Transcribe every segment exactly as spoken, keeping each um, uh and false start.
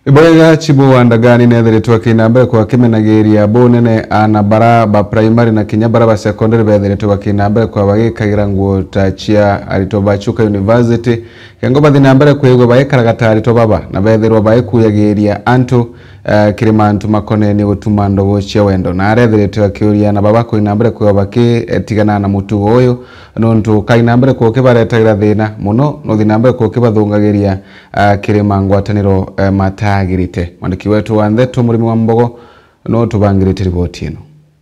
Ibwega, Chibu wa Ndagani neethiritwe akina mbere kwa akimenagiria bunene aana bara ba primary na kinya bara ba secondary beethiritwe bakina mbere kwa bagikagira nguo ta cia aritwa ba Chuka University, kengo bathi na mbere kwigua baikaraga ta aritwa baba na beethirwa baikuyagiria antu, eh, kiri mantu makonenie gutuma ndogo cia wendo. Na areethiritwe akiuria na baba kwina mbere kwigua bakitigana na mutugo uyu, nontu kaina mbere kwa ukibaretagira thina mono, nuthi na mbere kwa ukibathungagiria, eh, kiri mangwataniro, eh, matagirite. Mwandiki wetu wa ntheto Murimi wa Mbogo no tubangirite riboti ino.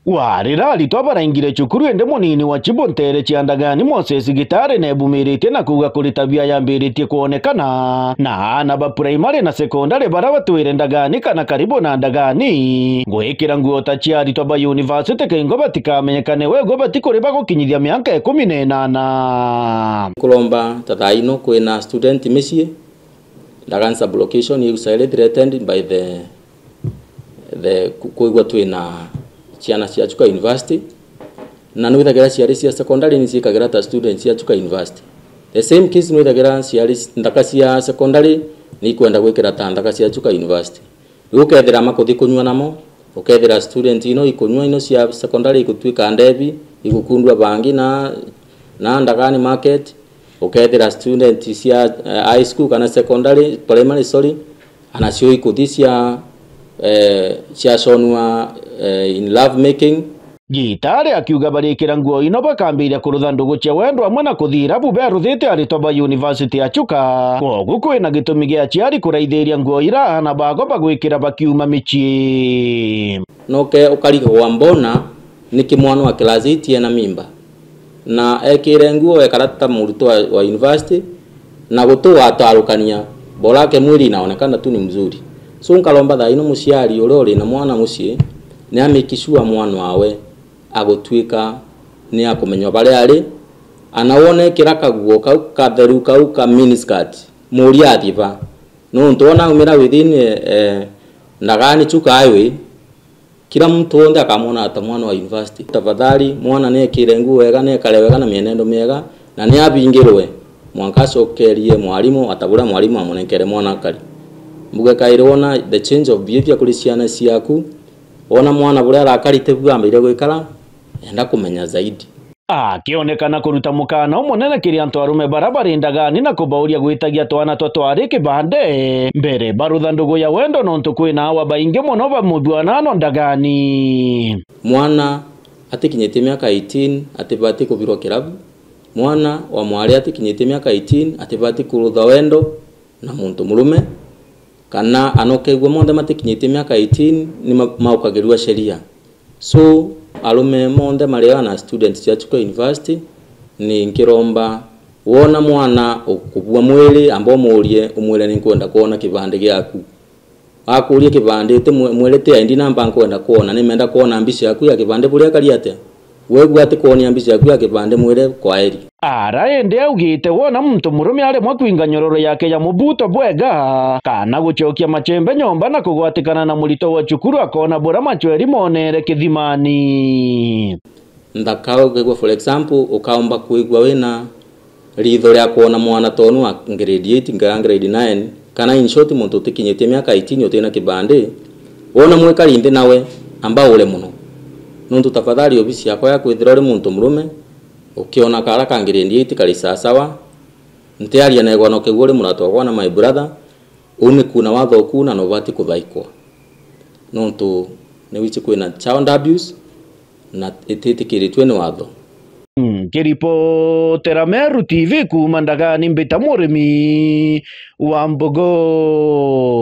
Warira aritwa baraingire cukuru, indi munini wa Chibu nteere cia Ndagani, Moses Gitare, neebumiritie na kuuga kuri tabia yambiritie kwonekana na aana ba primary na secondary bara batwire Ndagani kana karibu na Ndagani, gwikira nguo ta cia aritwa ba university kengo batikamenyekane wegwe batikuri bagukinyithia mianka ikumi na inana. Kuromba ta thaa ino kwina student micii, Ndagani sub-location is highly threatened by the, the ku-, kwigua twina ciana cia Chuka University, na nwithagira ciari cia secondary ni ciikagira ta students cia Chuka University. The same case nwithagira ciari nthaka cia secondary ni ikwenda gwikira ta nthaka cia Chuka University. Riu ukethira makuthi kunyua namo, ukethira student ino ikunyua ino cia secondary igutwika ndebi, igukundua bangi na, na Ndagani market, ukethira student cia, eh, high school kana secondary, primary, sorry, anacio ikuthi cia, eh, ciaconua, eh, in love making. Gitare akiuga barikira nguo ino bakambiria kurutha ndugu cia wendo amwe na kuthi irabu beruthite aritwa ba university ya Chuka. Kwogu kwina gitumi gia aciari kuraithiria nguo ira aana bago bagwikira bakiuma micii. Noke ukarigagwa mbona niki mwana wa class eight ena mimba na ekire nguo ekara ta murutwo wa, wa university, na gutu watarukania, bora ake mwili inaonekana tu ni mzuri. So nkaromba thaa ino muciari uria uri na mwana mucii ni a make sure mwana wawe agutwika ni akumenywa baria ari, ana wone kira kaguo kau katheru kau ka miniskirt, muria athie ba. Nontu ona aumira within, eh, eh, Ndagani Chuka highway, kila muntu wonthe akamwona ta mwana wa university. Tafadhali, mwana niekire nguo wega, niekare wega na mienendo miega, na niabingirwe mwanka acokerie mwarimu ata buria mwarimu amunenkere mwana akari. Mbuge kairi wona the change of behavior kuri ciana ciaku, wona mwana buria arakarite bu ambaire gwikara, enda kumenya zaidi. Akionekana kuruta mukana umunene kiri antu arume bara bari Ndagani na kubauria gwitagia twana twa twari kibande mbere barutha ndugu ya wendo, nontu kwina awa baingi mono bamuthuana no Ndagani. Mwana atikinyitie miaka eighteen atibati kubirwa kirabu. Mwana wa mwari atikinyitie miaka eighteen atibati kurutha wendo na muntu murume, kana anokegua monthe matikinyitie miaka eighteen ni ma-, maukagirua sheria. So, arume monthe mari aa na students cia Chuka University, ni nkiromba, wona mwana ukubua mwiri, amba umurie, umwire, "Ninkwenda kwona kibande giaku." Akuria kibande, uti mwe-, mwire, "Ti I D namba nkwenda kwona, nimenda kwona mbica yaku ya kibande buria ikari atia." Wegua atikwonia mbica yaku ya kibande, mwire, "Kwaheri." Ara indi augite wona muntu murume aremwa kwinga nyororo yake ya mubuto bwega, kana gucokia machembe nyomba na kugwatikana na murito wa cukuru, akona bura machweri monere kithimani. Nthaka ugegwa, for example, ukaomba kwigua wina ritho ria kwona mwana tonu wa grade eight ngaa grade nine, kana in short, muntu utikinyitie miaka eighteen utina kibandi, wona mwikari nthi nawe, amba ure mono. Nontu tafadhali obisi yakwa ya kwithira uri muntu murume, ukiona kara ka grade eight kari sawasawa, ntiaria na igwano kiu uri murata wakwa na my brother, uu ni kuuna watho ukuuna na ubati kuthaikwa. Nontu ni wici kwina child abuse, na ititikiritue ni watho. Nkiripotera Meru T V kuuma Ndagani, mbita Murimi wa Mbogo.